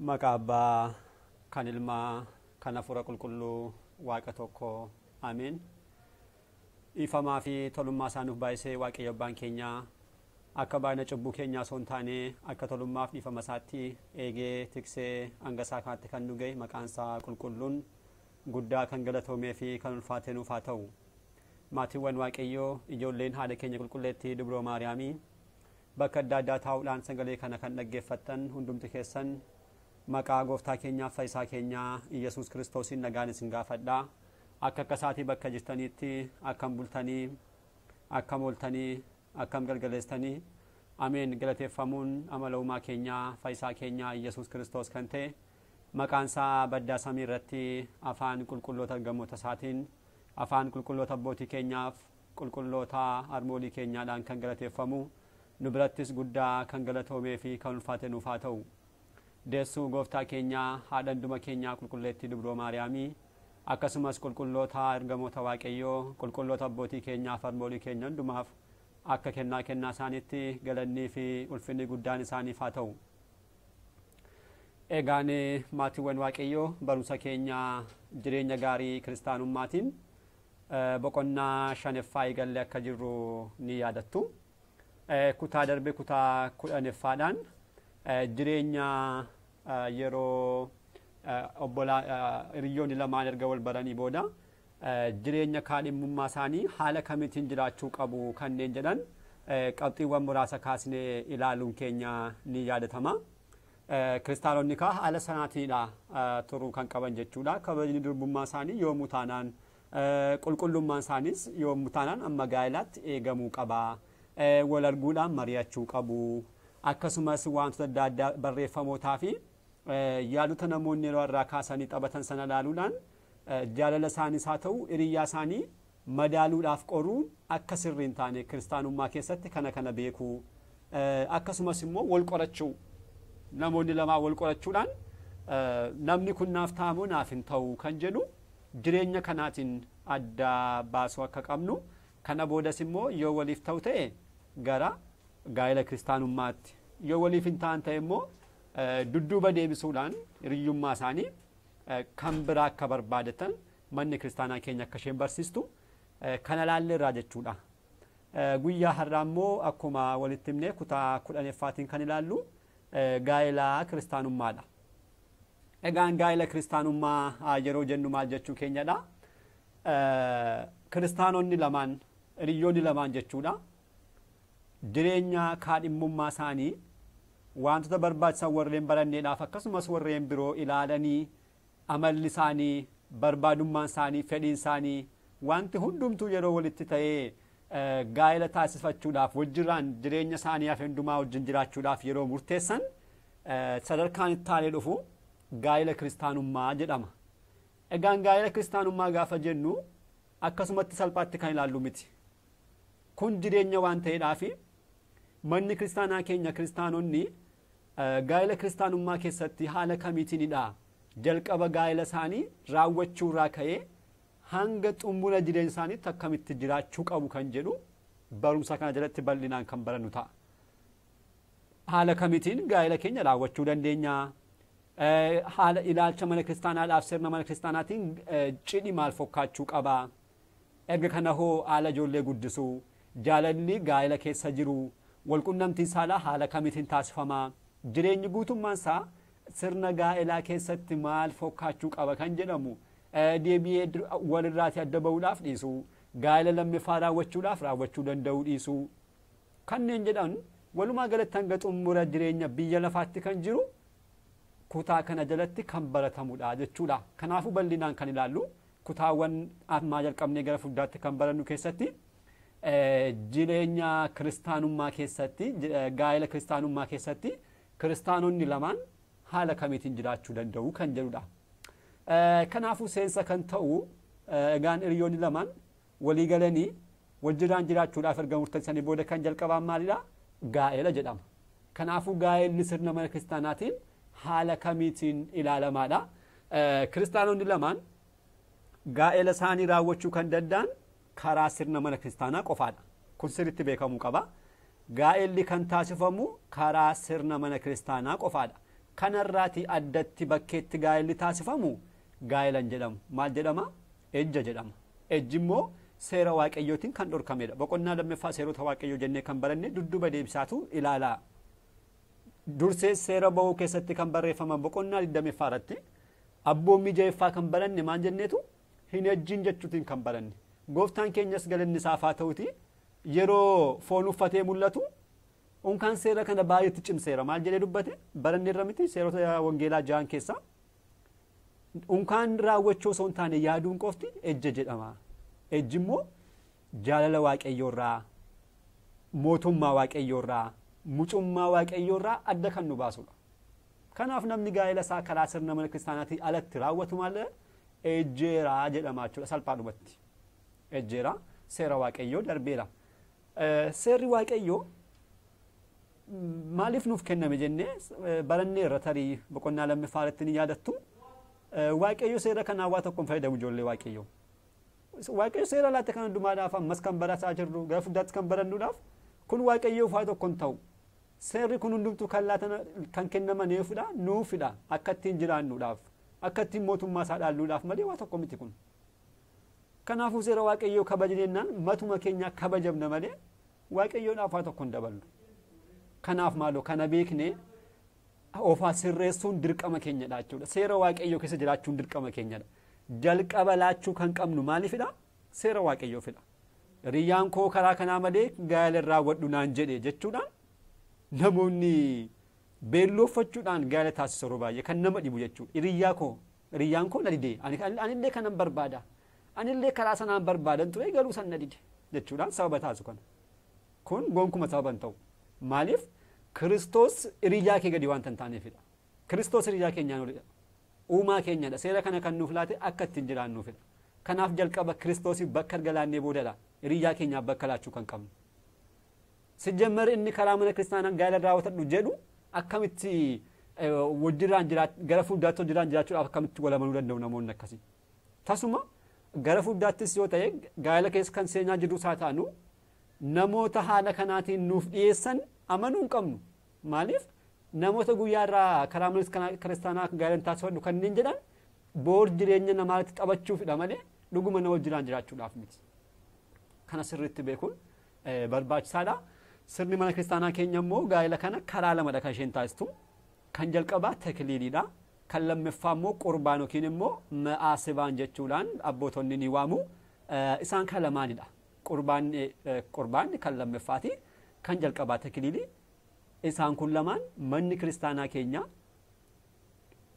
Maqaa Abbaa kan Ilmaa kan Hafuura Qulqulluu Waaqa tokko Ameen. Dhiifamaa fi tolummaa isaa nuuf baay'isee Waaqayyo Abbaan keenya akka baay'ina cubbuu keenyaa osoo hin taane akka tolummaaf dhiifama isaatti eegee tiksee hanga isaa kanatti kan nu ga'e maqaan isaa qulqulluun guddaa kan galatoomee fi kan ulfaatee nuuf haa ta'u. Maatiiwwan Waaqayyoo ijoolleen haadha keenya qulqulleettii Dubroo Maariyaamii bakka adda addaa taa'uudhaan sagalee kana kan dhaggeeffattan hundumti keessan maqaa gooftaa keenyaaf fayyisaa keenyaa Iyyasuus Kiristoosiin nagaan isin gaafadha. Akka akka isaatii bakka jirtaniitti akkam bultanii, akkam ooltanii, akkam galgaleessitanii. Ameen. Galateeffamuun amala uumaa keenyaa fayyisaa keenyaa Iyyasuus Kiristoos kan ta'e maqaan isaa baddaa samii irratti afaan qulqulloota ergamoota isaatiin afaan qulqulloota abbootii keenyaaf qulqulloota harmoolii keenyaadhaan kan galateeffamu nu birattis guddaa kan galatoomee fi kan ulfaate nuuf haa ta'u. Deessuu gooftaa keenyaa haadha hunduma keenyaa qulqulleettii Dubroo Maariyaamii akkasumas qulqulloota ergamoota Waaqayyoo qulqulloota abbootii keenyaaf harmoolii keenya hundumaaf akka kennaa kennaa isaaniitti galannii fi ulfinni guddaan isaaniif haa ta'u. Egaan maatiiwwan Waaqayyoo barumsa keenya jireenya gaarii kiristaanummaatiin boqonnaa shanaffaa eegallee akka jirru ni yaadattu. Kutaa darbe kutaa 10ffaadhaan jireenya yeroo obbolaa hiriyoonni lamaan erga wal baranii booda jireenya kaadhimmummaa isaanii haala kamiitiin jiraachuu qabu kanneen jedhan qabxiiwwan muraasa kaasnee ilaaluun keenya ni yaadatama. Kiristaanonni kaa haala sanaatiidha turuu kan qaban jechuudha. Kabajni durbummaa isaanii yoomuu taanaan qulqullummaan isaaniis yoomuu taanaan amma gaa'ilaatti eegamuu qaba. Wal arguudhaan mari'achuu qabu. Akkasumas wantoota adda addaa barreeffamootaa fi yaadota namoonni yeroo irraa kaasanii taphatan sana ilaaluudhaan jaalala isaaniis haa ta'u hiriyyaa isaanii madaaluudhaaf qoruun akka sirrii hin taane kiristaanummaa keessatti kana kana beekuu. Akkasumas immoo wal qorachuu namoonni lamaa wal qorachuudhaan namni kun naaf ta'amoo naaf hin ta'u kan jedhu jireenya kanaatiin adda baasuu akka qabnu kana boodas immoo yoo waliif ta'u ta'e gara gaa'ela kiristaanummaatti yoo waliif hin ta'an ta'e immoo dudduuba deebisuudhaan hiriyyummaa isaanii kan biraa akka barbaadatan manni kiristaanaa keenya akka isheen barsiistu kana laalleerraa jechuudha. Guyyaa har'aa immoo akkuma walitti himnee kutaa 10ffaatiin kan ilaallu gaa'ela kiristaanummaadha. Egaan gaa'ela kiristaanummaa yeroo jennu maal jechuu keenyadha? Kiristaanonni lamaan hiriyoonni lamaan jechuudha. Jireenya kaadhimmummaa isaanii wantoota barbaachisan warreen baranneedhaaf akkasumas warreen biroo ilaalanii amalli isaanii barbaadummaan isaanii fedhiin isaanii wanti hundumtuu yeroo walitti ta'ee gaa'ela taasifachuudhaaf wajjiraan jireenya isaanii hafe hundumaa wajjin jiraachuudhaaf yeroo murteessan sadarkaan itti aanee dhufu gaa'ela kiristaanummaa jedhama. Egaan gaa'ela kiristaanummaa gaafa jennu akkasumatti salphaatti kan ilaallu miti. Kun jireenya waan ta'eedhaafi manni kiristaanaa keenya kiristaanonni gaa'ela kiristaanummaa keessatti haala kamiitiinidha jalqaba gaa'ela isaanii raawwachuu irraa ka'ee hanga xumura jireenya isaaniitti akkamitti jiraachuu qabu kan jedhu barumsa kana jalatti bal'inaan kan barannu ta'a. Haala kamiitiin gaa'ela keenya raawwachuu dandeenya? Haala ilaalcha mana kiristaanaadhaaf sirna mana kiristaanaatiin cidhi maal fakkaachuu qaba? Erga kana hoo haala ijoollee guddisuu, jaalalli gaa'ela keessa jiru, walqunnamtiin saalaa haala kamiitiin taasifama? Jireenyi guutummaan isaa sirna gaa'elaa keessatti maal fakkaachuu qaba kan jedhamu deebi'ee walirraatii adda bahuudhaaf dhiisuu, gaa'ela lammaffaa raawwachuudhaaf raawwachuu danda'uu dhiisuu kanneen jedhan walumaa galatti hanga xumura jireenya biyya lafaatti kan jiru kutaa kana jalatti kan baratamudha jechuudha. Kanaafuu bal'inaan kan ilaallu kutaawwan ammaa jalqabnee gara fuulduraatti kan barannu keessatti jireenya kiristaanummaa keessatti gaa'ela kiristaanummaa keessatti kiristaanonni lamaan haala kamiitiin jiraachuu danda'u kan jedhudha. Kanaafuu seensa kan ta'u egaan hiriyoonni lamaan walii galanii wajjiraan jiraachuudhaaf erga murteessanii booda kan jalqabaan maalidha? Gaa'ela jedhama. Kanaafuu gaa'elli sirna mana kiristaanaatiin haala kamiitiin ilaalamaadha. Kiristaanonni lamaan gaa'ela isaanii raawwachuu kan danda'an karaa sirna mana kiristaanaa qofaadha. Kun sirriitti beekamuu qaba. Gaa'elli kan taasifamu karaa sirna mana kiristaanaa qofaadha. Kanarraati addatti bakkeetti gaa'elli taasifamu gaa'ela hin jedhamu. Maal jedhama? Ejja jedhama. Ejji immoo seera waaqayyootiin kan dhorkamedha. Boqonnaa lammaffaa seerota waaqayyoo jennee kan baranne dudduuba deebisaatu ilaalaa. Dursee seera ba'uu keessatti kan barreeffaman boqonnaa 20ffaa irratti abboommii ja'affaa kan baranne maal jenneetu hin ejjiin jechuutiin kan baranne. Gooftaan keenyas galanni isaaf haa ta'uti yeroo foon uffatee mul'atu unkaan seera kana baay'eetti cimseera. Maal jedhee dubbate? Baranne irra miti seerota wangeelaa 6 keessaa unkaan raawwachuu osoo hin taane yaaduun qofti ejja jedhama. Ejji immoo jaalala waaqayyoorraa, mootummaa waaqayyoorraa, mucummaa waaqayyoorraa adda kan nu baasudha. Kanaaf namni gaa'ela isaa karaa sirna mana kiristaanaatii alatti raawwatu maal ejjeeraa jedhama jechuudha salphaadhumatti. Ejjeeraa seera waaqayyoo darbeera. Seerri waaqayyoo maaliif nuuf kenname jennee baranneerra tarii boqonnaa lammaffaa irratti ni yaadattu. Waaqayyo seera kanaa waa tokkoon fayyadamu ijoollee waaqayyoo. Waaqayyo seera laate kan hundumaadhaaf ammas kan barataa jirru gara fuulduraatti kan barannuudhaaf kun waaqayyoof waa tokko hin ta'u. Seerri kun hundumtuu kan laatan kan kennamaneefidha nuufidha akka ittiin jiraannuudhaaf akka ittiin mootummaa isaa dhaalluudhaaf malee waa tokko miti kun. Kanaafuu seera waaqayyoo kabajnennaan matuma keenya kabajamna malee waaqayyoodhaaf waa tokko hin daballu. Kanaaf maaloo kana beeknee ofaa sirreessuun dirqama keenyadha jechuudha. Seera waaqayyoo keessa jiraachuun dirqama keenyadha. Jalqaba laachuu kan qabnu maaliifidha? Seera waaqayyoofidha. Hiriyyaan koo karaa kanaa malee gaa'ela raawwadhu naan jedhe jechuudhaan namoonni beellooffachuudhaan gaa'ela taasisu yeroo baay'ee kan nama dhibu jechuudha. Hiriyyaan koo na dide, anillee kanan barbaada, anillee karaa sanaan barbaadan ture garuu san na dide jechuudhaan sababa taasisu kana. Kun gonkuma sababa hin ta'u. Maaliif? Kiristoos hiriyyaa kee gadi waanta hin taaneefidha. Kiristoos hiriyyaa keenyaan olidha. Uumaa keenyadha. Seera kana kan nuuf laate akka ittiin jiraannuufidha. Kanaaf jalqaba Kiristoosiif bakka erga laannee boodadha hiriyyaa keenyaaf bakka laachuu kan qabnu. Sijjammer inni karaa mana kiristaanaa gaa'ela raawwatadhu jedhu akkamitti wajjirraan gara fuulduraatti wajjirraan jiraachuudhaaf akkamitti wal amanuu danda'u namoonni akkasii. Tasuma gara fuulduraattis yoo ta'e gaa'ela keessa kan seenaa jirru isaa taanu namoota haala kanaatiin nuuf dhiyeessan amanuu hin qabnu. Maaliif? Namoota guyyaarraa karaa mana kiristaanaa gaa'ela taasifadhu kanneen jedhan boor jireenya namaatti taphachuufidha malee dhuguma nama wajjiraan jiraachuudhaaf miti. Kana sirriitti beekuun barbaachisaadha. Sirni mana kiristaanaa keenya immoo gaa'ela kana karaa lamadha kan isheen taasistu. Kan jalqabaa tekliiliidha. Kan lammaffaa immoo qurbaan yookiin immoo ma'aasibaan jechuudhaan abbootonni ni waamu. Isaan kan lamaanidha. Qurbaanni kan lammaffaati. Kan jalqabaa tekliilii. Isaan kun lamaan manni kiristaanaa keenya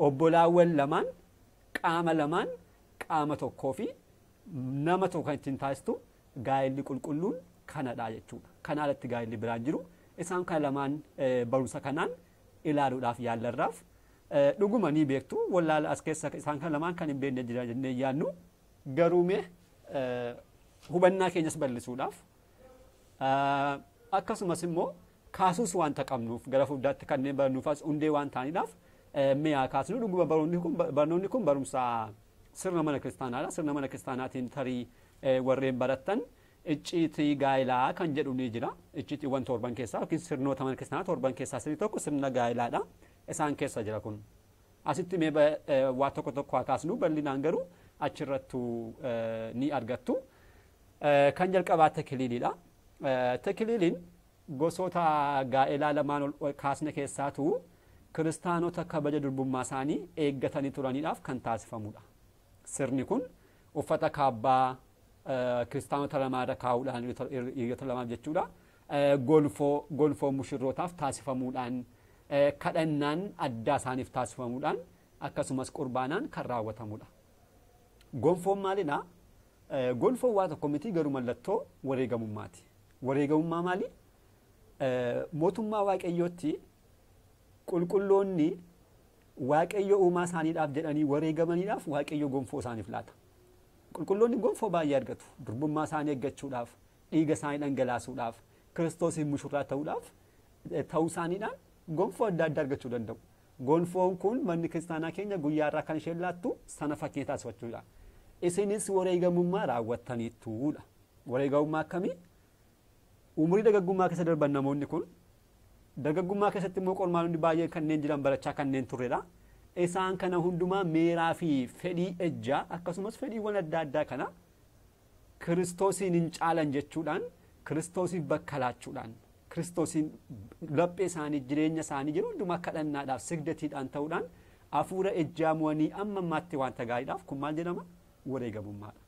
obbolaawwan lamaan qaama lamaan qaama tokkoo fi nama tokko kan ittiin taasistu gaa'elli qulqulluun kanadha jechuudha. Kana alatti gaa'elli biraan jiru. Isaan kan lamaan barumsa kanaan ilaaluudhaaf yaallarraaf dhuguma ni beektu wallaala as keessa isaan kan lamaan kan hin beekne jira jennee yaadnu garuu mee hubannaa keenyas bal'isuudhaaf akkasumas immoo kaasuus waanta qabnuuf gara fuulduraatti kanneen barannuufas hundee waan ta'aniidhaaf mi'a kaasnu dhuguma barnoonni kun barumsa sirna mana kiristaanaadha. Sirna mana kiristaanaatiin tarii warreen barattan icciitii gaa'elaa kan jedhu ni jira. Icciitiiwwan torban keessaa yookiin sirnoota mana kiristaanaa torban keessaa sirni tokko sirna gaa'elaadha. Isaan keessa jira kun. Asitti mee waa tokko tokko haa kaasnu bal'inaan garuu achirrattu ni argattu. Kan jalqabaa tekiliiliidha. Tekiliiliin gosoota gaa'elaa lamaan kaasne keessaatu kiristaanota kabaja durbummaa isaanii eeggatanii turaniidhaaf kan taasifamudha. Sirni kun uffata kaabbaa kiristaanota lamaarra kaa'uudhaan hiriyoota lamaaf jechuudha. Golfoo mushurrootaaf taasifamuudhaan kadhannaan addaa isaaniif taasifamuudhaan akkasumas qurbaanaan kan raawwatamudha. Gonfoon maalidha? Gonfoon waa tokko miti garuu mallattoo wareegamummaati. Wareegamummaa maali? Mootummaa waaqayyootti qulqulloonni waaqayyo uumaa isaaniidhaaf jedhanii wareegamaniidhaaf waaqayyo gonfoo isaaniif laata. Qulqulloonni gonfoo baay'ee argatu. Durbummaa isaanii eeggachuudhaaf, dhiiga isaanii dhangalaasuudhaaf, kiristoosiin mushurraa ta'uudhaaf ta'uu isaaniidhaan gonfoo adda addaa argachuu danda'u. Gonfoon kun manni kiristaanaa keenya guyyaarraa kan isheen laattu sana fakkeenya taasifachuudha. Isinis wareegamummaa raawwattaniittuudha. Wareegamummaa akkamii? Umurii dargaggummaa keessa darban namoonni kun Dargaggummaa keessatti immoo qormaanonni baay'een kanneen jiran barachaa kanneen turredha. Isaan kana hundumaa meeraa fi fedhii ejjaa akkasumas fedhiiwwan adda addaa kana Kiristoosiin hin caalan jechuudhaan, Kiristoosiif bakka laachuudhaan, Kiristoosiin laphee isaanii, jireenya isaanii yeroo hundumaa kadhannaadhaaf sigdatiidhaan ta'uudhaan hafuura ejjaa mo'anii amma ammaatti wanta gaariidhaaf kun maal jedhama? Wareegamummaadha.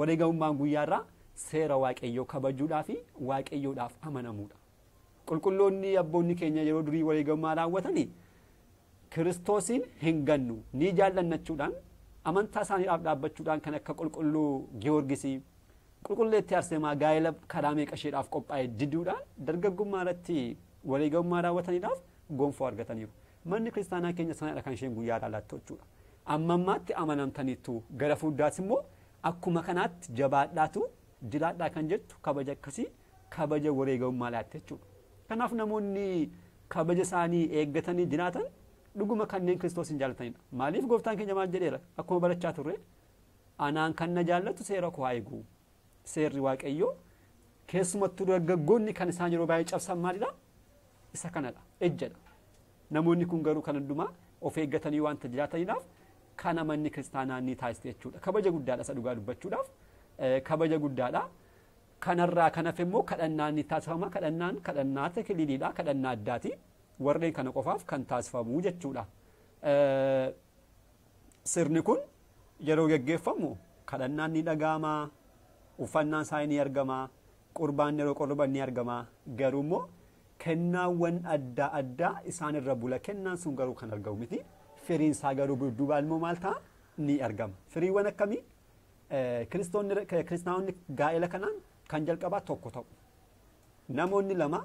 Wareegamummaan guyyaarraa seera Waaqayyoo kabajuudhaa fi Waaqayyoodhaaf amanamuudha. Qulqulloonni abboonni keenya yeroo durii wareegamummaa raawwatanii Kiristoosiin hin gannu ni jaallannachuudhaan amantaa isaaniidhaaf dhaabbachuudhaan kan akka qulqulluu Giyoorgisii, qulqulleettii Arseemaa gaa'ela karaa meeqa isheedhaaf qophaa'e diduudhaan dargaggummaa irratti wareegamummaa raawwataniidhaaf gonfoo argataniiru. Manni kiristaanaa keenya sanadha kan isheen guyyaadhaa laattu jechuudha. Amma ammaatti amanamtaniittu, gara fuulduraatti immoo akkuma kanaatti jabaadhaatu jiraadhaa kan jettu kabaja akkasii, kabaja wareegamummaa laatte jechuudha. Kanaaf namoonni kabaja isaanii eeggatanii jiraatan dhuguma kanneen Kiristoos hin jaallatanidha. Maaliif gooftaan keenya maal jedheera? Akkuma barachaa turre, anaan kan na jaallatu seera koo haa eegu. Seerri Waaqayyoo keessumattuu dargaggoonni kan isaan yeroo baay'ee cabsan maalidha? Isa kanadha. Ejjadha. Namoonni kun garuu kan hundumaa of eeggatanii waanta jiraataniidhaaf kana manni kiristaanaa ni taasiste jechuudha. Kabaja guddaadha isa dhugaa dubbachuudhaaf. Kabaja guddaadha. Kanarraa kan hafe immoo kadhannaan ni taasifama. Kadhannaan kadhannaa tekiliiliidha. Kadhannaa addaati. Warreen kana qofaaf kan taasifamu jechuudha. Sirni kun yeroo geggeeffamu kadhannaan ni dhaga'ama, uffannaan isaa ni argama, qurbaan yeroo qorban ni argama. Garuu immoo kennaawwan adda addaa isaan irra bula. Kennaan sun garuu kan argamu miti. Firiin isaa garuu dudduubaan immoo maal ta'a? Ni argama. Firiiwwan akkamii? Kiristaanonni gaa'ela kanaan kan jalqabaa tokko ta'u. Namoonni lama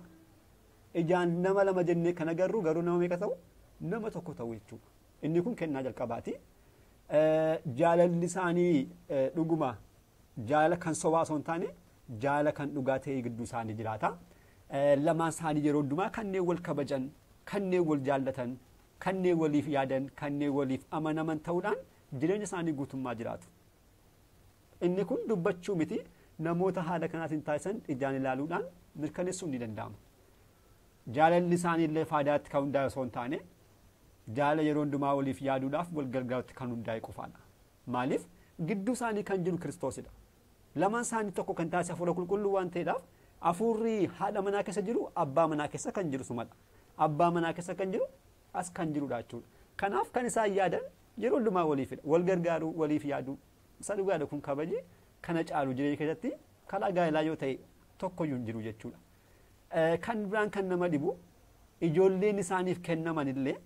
ijaan nama lama jennee kan agarru garuu nama meeqa ta'u? Nama tokko ta'u jechuudha. Inni kun kennaa jalqabaati. Jaalalli isaanii dhuguma jaalala kan sobaa osoo hin taane jaalala kan dhugaa ta'e gidduu isaanii jiraata. Lamaan isaanii yeroo hundumaa kanneen wal kabajan, kanneen wal jaallatan, kanneen waliif yaadan, kanneen waliif amanaman ta'uudhaan jireenya isaanii guutummaa jiraatu. Inni kun dubbachuu miti, namoota haala kanaatiin taasisan ijaan ilaaluudhaan mirkaneessuun ni danda'ama. Jaalalli isaanii illee faayidaatti kan hundaa'e osoo hin taane jaalala yeroo hundumaa waliif yaaduudhaaf wal gargaarutti kan hundaa'e qofaadha. Maaliif? Gidduu isaanii kan jiru Kiristoosidha. Lamaan isaanii tokko kan taasise hafuura qulqulluu waan ta'eedhaaf hafuurri haadha manaa keessa jiru abbaa manaa keessa kan jiru sumadha. Abbaa manaa keessa kan jiru as kan jirudha jechuudha. Kanaaf kan isaan yaadan yeroo hundumaa waliifidha. Wal gargaaruu, waliif yaaduu. Isa dhugaadha kun kabaji kana caalu jireenya keessatti karaa gaa'elaa yoo ta'e tokkoyyuu hin jiru jechuudha. Kan biraan kan nama dhibu ijoolleen isaaniif kennaman illee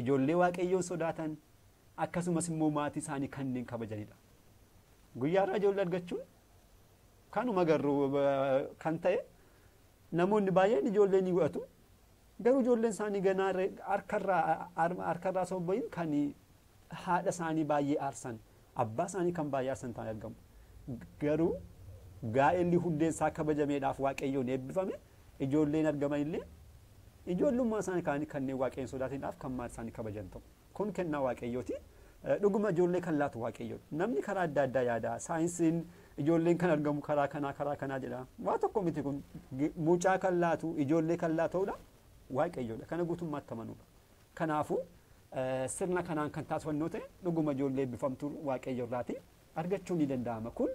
ijoollee Waaqayyoon sodaatan akkasumas immoo maatii isaanii kanneen kabajanidha. Guyyaarraa ijoollee argachuun kanuma garuu kan ta'e namoonni baay'een ijoollee ni godhatu. Garuu ijoolleen isaanii ganaa harkarraa osoo hin bahin kan haadha isaanii baay'ee aarsan, abbaa isaanii kan baay'ee aarsan ta'anii argamu. Garuu gaa'elli hundeen isaa kabajameedhaaf Waaqayyoon eebbifame ijoolleen argaman illee ijoollummaa isaanii kaanii kanneen Waaqayyoon sodaataniidhaaf kan maatii isaanii kabajan ta'u. Kun kennaa Waaqayyooti. Dhuguma ijoollee kan laatu Waaqayyoodha. Namni karaa adda addaa yaada. Saayinsiin ijoolleen kan argamu karaa kanaa karaa kanaa jedha. Waa tokko miti kun mucaa kan laatu ijoollee kan laatudha Waaqayyoodha. Kana guutummaatti amanuudha. Kanaafuu sirna kanaan kan taasifannu ta'e dhuguma ijoollee eebbifamtuu Waaqayyo irraati argachuun ni danda'ama. Kun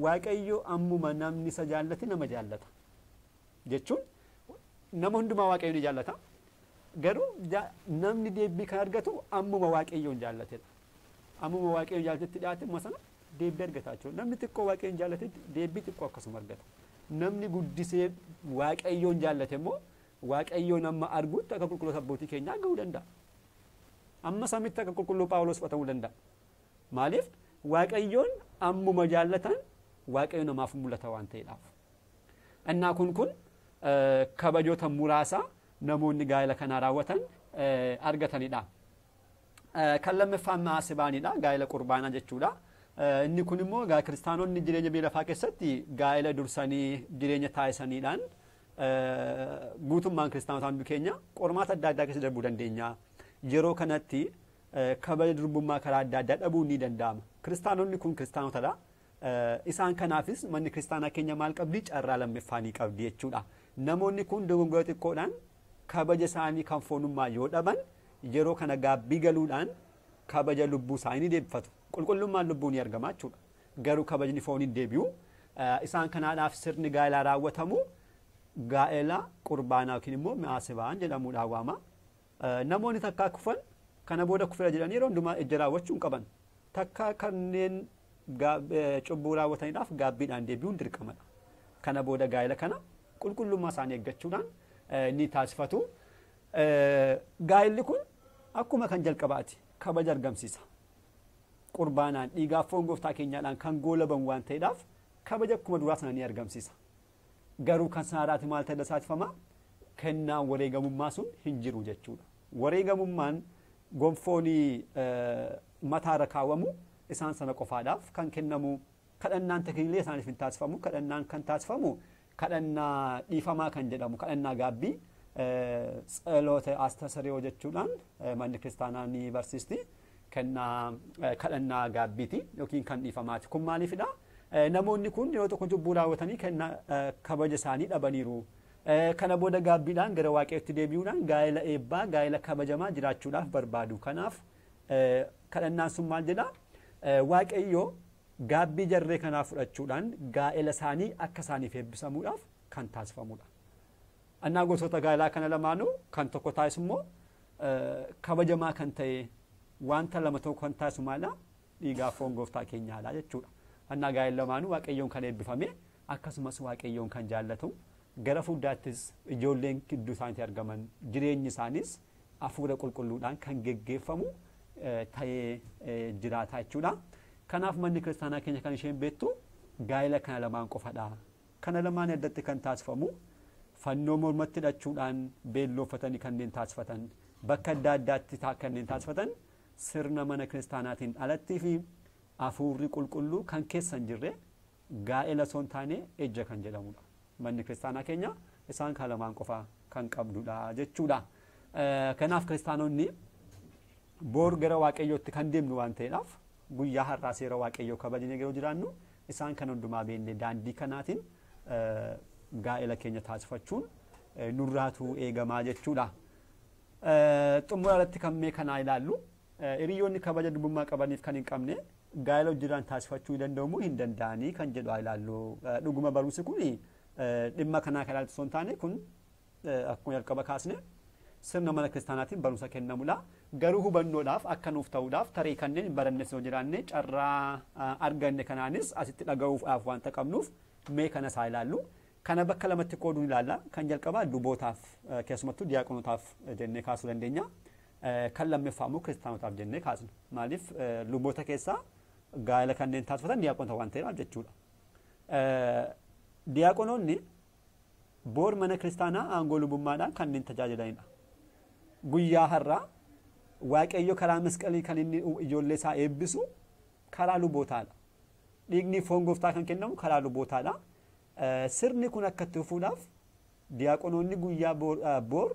Waaqayyo ammuma namni isa jaallate nama jaallata. Jechuun nama hundumaa Waaqayyo ni jaallata. Garuu namni deebii kan argatu ammuma Waaqayyoon jaallatedha. Ammuma Waaqayyoon jaallatetti dhiyaate amma sana deebii argata jechuudha. Namni xiqqoo Waaqayyoon jaallatetti deebii xiqqoo akkasuma argata. Namni guddisee Waaqayyoon jaallate immoo Waaqayyoon amma arguutti akka qulqulloota abbootii keenyaa gahuu danda'a. Amma samitti akka qulqulluu Phaawulos fudhatamuu danda'a. Maaliif? Waaqayyoon ammuma jaallatan Waaqayyo namaaf mul'ata waan ta'eedhaaf. Innaa kun kabajoota muraasa namoonni gaa'ela kanaa raawwatan argatanidha. Kan lammaffaan maasibaanidha. Gaa'ela qurbaanaa jechuudha. Inni kun immoo kiristaanonni jireenya biyya lafaa keessatti gaa'ela dursanii jireenya taasisaniidhaan guutummaan kiristaanota hundi keenya qormaata adda addaa keessa darbuu dandeenya. Yeroo kanatti kabaja durbummaa karaa adda addaa dhabuun ni danda'ama. Kiristaanonni kun kiristaanotadha. Isaan kanaafis manni kiristaanaa keenya maal qabdi? Carraa lammaffaa ni qabdi jechuudha. Namoonni kun dogongora xiqqoodhaan kabaja isaanii kan foonummaa yoo dhaban yeroo kana gaabbii galuudhaan kabaja lubbuu isaanii ni deebifatu. Qulqullummaan lubbuu ni argama jechuudha. Garuu kabajni foonii hin deebi'u. Isaan kanaadhaaf sirni gaa'elaa raawwatamu gaa'ela qurbaanaa yookiin immoo mi'aasibaan jedhamuudhaan waama. Namoonni takkaa kufan kana booda kufeera jedhanii yeroo hundumaa ejja raawwachuu hin qaban. Takkaa kanneen cubbuu raawwataniidhaaf gaabbiidhaan deebi'uun dirqamadha. Kana booda gaa'ela kana qulqullummaa isaanii eeggachuudhaan ni taasifatu. Gaa'elli kun akkuma kan jalqabaati kabaja argamsiisa. Qurbaanaan dhiigaaf foon gooftaa keenyaadhaan kan goolaban waan ta'eedhaaf kabaja akkuma duraa sana ni argamsiisa. Garuu kan sanaadhaati maal ta'e taasifama? Kennaan wareegamummaa sun hin jiru jechuudha. Wareegamummaan gonfoon mataarra kaawwamu isaan sana qofaadhaaf kan kennamu kadhannaan takiliilee isaaniif hin taasifamu. Kadhannaan kan taasifamu kadhannaa dhiifamaa kan jedhamu kadhannaa gaabbii tseloota astasariyoo jechuudhaan manni kiristaanaa ni barsiisti. Kennaa kadhannaa gaabbiiti yookiin kan dhiifamaati. Kun maaliifidha? Namoonni kun yeroo tokko cubbuu raawwatanii kennaa kabaja isaanii dhabaniiru. Kana booda gaabbiidhaan gara waaqayyootti deebi'uudhaan gaa'ela eebbaa gaa'ela kabajamaa jiraachuudhaaf barbaadu. Kanaaf kadhannaan sun maal jedhaa? Waaqayyo gaabbii jarree kanaa fudhachuudhaan gaa'ela isaanii akka isaaniif eebbisamuudhaaf kan taasifamudha. Annaa gosoota gaa'elaa kana lamaanuu kan tokko taasisu immoo kabajamaa kan ta'e wanta lama tokko kan taasisu maala? Dhiigaaf foon gooftaa keenyaadha jechuudha. Annaa gaa'ela lamaanuu waaqayyoon kan eebbifame akkasumas waaqayyoon kan jaallatu gara fuuldaattis ijoolleen gidduu isaaniitti argaman jireenyi isaanis hafuura qulqulluudhaan kan geggeeffamu ta'ee jiraata jechuudha. Kanaaf manni kiristaanaa keenya kan isheen beektu gaa'ela kana lamaan qofadha. Kana lamaan addatti kan taasifamu fannoo mormatti hidhachuudhaan beellooffatanii kanneen taasifatan bakka adda addaatti kanneen taasifatan sirna mana kiristaanaatiin alattii fi hafuurri qulqulluu kan keessa hin jirre gaa'ela osoo hin taane ejja kan jedhamudha. Manni kiristaanaa keenya isaan kan lamaan qofa kan qabdudha jechuudha. Kanaaf kiristaanonni boor gara waaqayyootti kan deemnu waan ta'eedhaaf guyyaa har'aa seera waaqayyoo kabajnee yeroo jiraannu isaan kan hundumaa beeknee daandii kanaatiin gaa'ela keenya taasifachuun nurraatu eegamaa jechuudha. Xumura irratti kan mee kanaa ilaallu hiriyoonni kabaja durbummaa qabaniif kan hin qabne gaa'ela hojiidhaan taasifachuu danda'u hin danda'anii kan jedhu ilaallu. Dhuguma barumsi kun dhimma kanaa kan ilaaltu osoo hin taane kun akkuma jalqaba kaasne sirna mana kiristaanaatiin barumsa kennamudha. Garuu hubannoodhaaf akka nuuf ta'uudhaaf tarii kanneen hin barannes yoo jiraanne carraa arganne kanaanis asitti dhaga'uudhaaf wanta qabnuuf mee kana isaa ilaallu. Kana bakka lamatti qooduun ilaalla. Kan jalqabaa lubootaaf keessumattuu diyaaqonotaaf jennee kaasuu dandeenya. Kan lammaffaa immoo kiristaanotaaf jennee kaasna. Maaliif luboota keessaa gaa'ela kanneen taasifatan diyaaqonota waan ta'eedhaaf jechuudha. Diyaaqonoonni boor mana kiristaanaa aangoo lubummaadhaan kanneen tajaajilanidha. Guyyaa har'aa waaqayyo karaa masqalii kan inni ijoollee isaa eebbisu karaa lubootaadha. Dhiigni foon gooftaa kan kennamu karaa lubootaadha. Sirni kun akka itti fufuudhaaf diyaaqonoonni guyyaa boor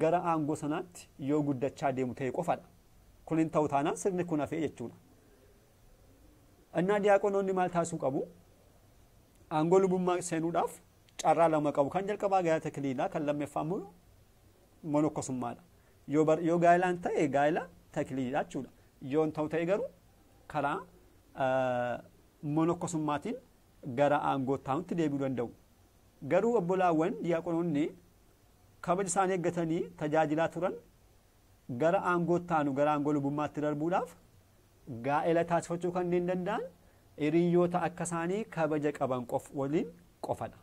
gara aangoo sanaatti yoo guddachaa deemu ta'e qofadha. Kun hin ta'u taanaan sirni kun hafee jechuudha. Innaa diyaaqonoonni maal taasisuu qabu? Aangoo lubummaa seenuudhaaf carraa lama qabu. Kan jalqabaa gaa'ela takiliilaa, kan lammaffaa immoo monokkosummaadha. Yoo gaa'elaan ta'e gaa'ela takiliilaa jechuudha. Yoo hin ta'u ta'e garuu karaa monokkosummaatiin gara aangoo taa'utti deebi'uu danda'u. Garuu obbolaawwan diyaaqonoonni kabaja isaanii eeggatanii tajaajilaa turan gara aangoo taanu gara aangoo lubummaatti darbuudhaaf gaa'ela taasifachuu kanneen danda'an hiriyoota akka isaanii kabaja qaban waliin qofadha.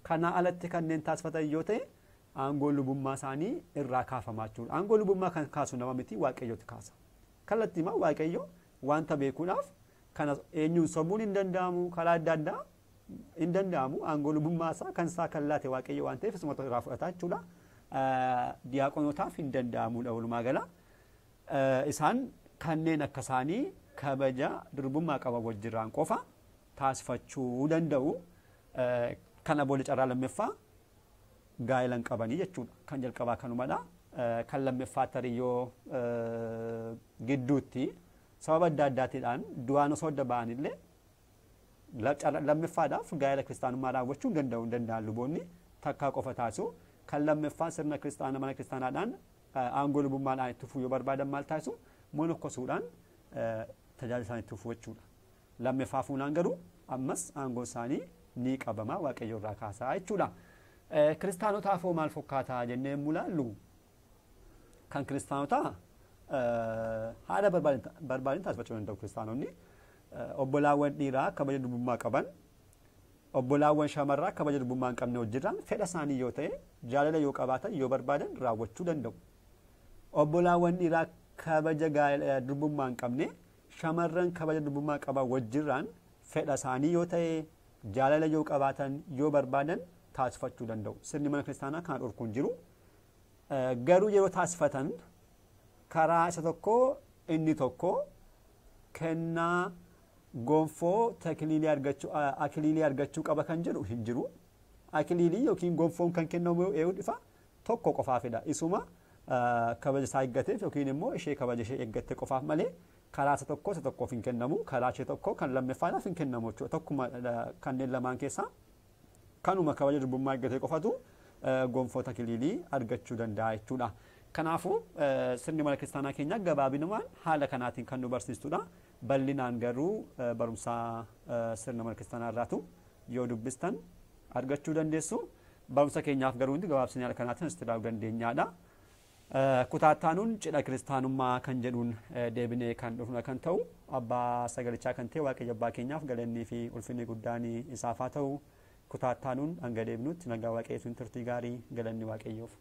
Kanaa alatti kanneen taasifatan yoo ta'e aangoo lubummaa isaanii irraa kaafamaa jechuudha. Aangoo lubummaa kan kaasu nama miti waaqayyotu kaasa. Kallattiimaa waaqayyo wanta beekuudhaaf kana eenyuun sobuun hin danda'amu karaa adda addaa hin danda'amu aangoo lubummaa isaa kan isaa kan laate waaqayyo waan ta'eef isuma irraa fudhata jechuudha. Diyaaqonotaaf hin danda'amudha walumaa gala. Isaan kanneen akka isaanii kabaja durbummaa qaban wajjirraan qofa taasifachuu danda'u. Kana booda carraa lammaffaa gaa'ela hin qabanii jechuudha. Kan jalqabaa kanumadha. Kan lammaffaa tarii yoo gidduutti sababa adda addaatiidhaan du'aan osoo adda ba'anillee lammaffaadhaaf gaa'ela kiristaanummaa raawwachuu hin danda'u hin danda'an luboonni takkaa qofa taasisu. Kan lammaffaa sirna kiristaanaa mana kiristaanaadhaan aangoo lubummaadhaan itti fufuu yoo barbaadan maal taasisu? Monokkosuudhaan tajaajila isaanii itti fufuu jechuudha. Lammaffaa fuunaan garuu ammas aangoo isaanii ni qabama, Waaqayyo irraa kaasaa jechuudha. Kiristaanotaaf hoo maal fakkaataa jennee yommuu ilaallu, kan kiristaanotaa haala barbaadan taasifachuu danda'u kiristaanonni. Obbolaawwan dhiiraa kabaja durbummaa qaban, obbolaawwan shamarraa kabaja durbummaa hin qabne hojjetan fedha isaanii yoo ta'e, jaalala yoo qabaatan, yoo barbaadan raawwachuu danda'u. Obbolaawwan dhiiraa kabaja durbummaa hin qabne shamarran kabaja durbummaa qaban wajjirraan fedha isaanii yoo ta'e, jaalala yoo qabaatan, yoo barbaadan taasifachuu danda'u. Sirni mana kiristaanaa kana dhorku hin jiru. Garuu yeroo taasifatan karaa isa tokko inni tokko kennaa gonfoo takiliilii argachuu, akiliilii argachuu qaba kan jedhu hin jiru. Akiliilii yookiin gonfoon kan kennamu eeyyuu dhifa tokko qofaafidha. Isuma kabaja isaa eeggateef yookiin immoo ishee kabaja ishee eeggatte qofaaf malee karaa isa tokko isa tokkoof hin kennamu. Karaa ishee tokko kan lammaffaadhaaf hin kennamu jechuudha. Tokkuma kanneen lamaan keessaa kanuma kabaja durbummaa eeggatee qofatu gonfoo takiliilii argachuu danda'a jechuudha. Kanaafuu sirni mana kiristaanaa keenya gabaabinumaan haala kanaatiin kan nu barsiistudha. Bal'inaan garuu barumsa sirna mana kiristaanaa irraatu yoo dubbistan argachuu dandeessu. Barumsa keenyaaf garuu hundi gabaabsinee haala kanaatiin asitti ilaaluu dandeenyaadha. Kutaattaanuun cidha kiristaanummaa kan jedhuun deebinee kan dhufna kan ta'u, abbaa sagalichaa kan ta'e Waaqayyo abbaa keenyaaf galannii fi ulfinni guddaan isaaf haa ta'u. Kutaattaanuun hanga deebinutti nagaa Waaqayyoon turtii gaarii, galanni Waaqayyoof.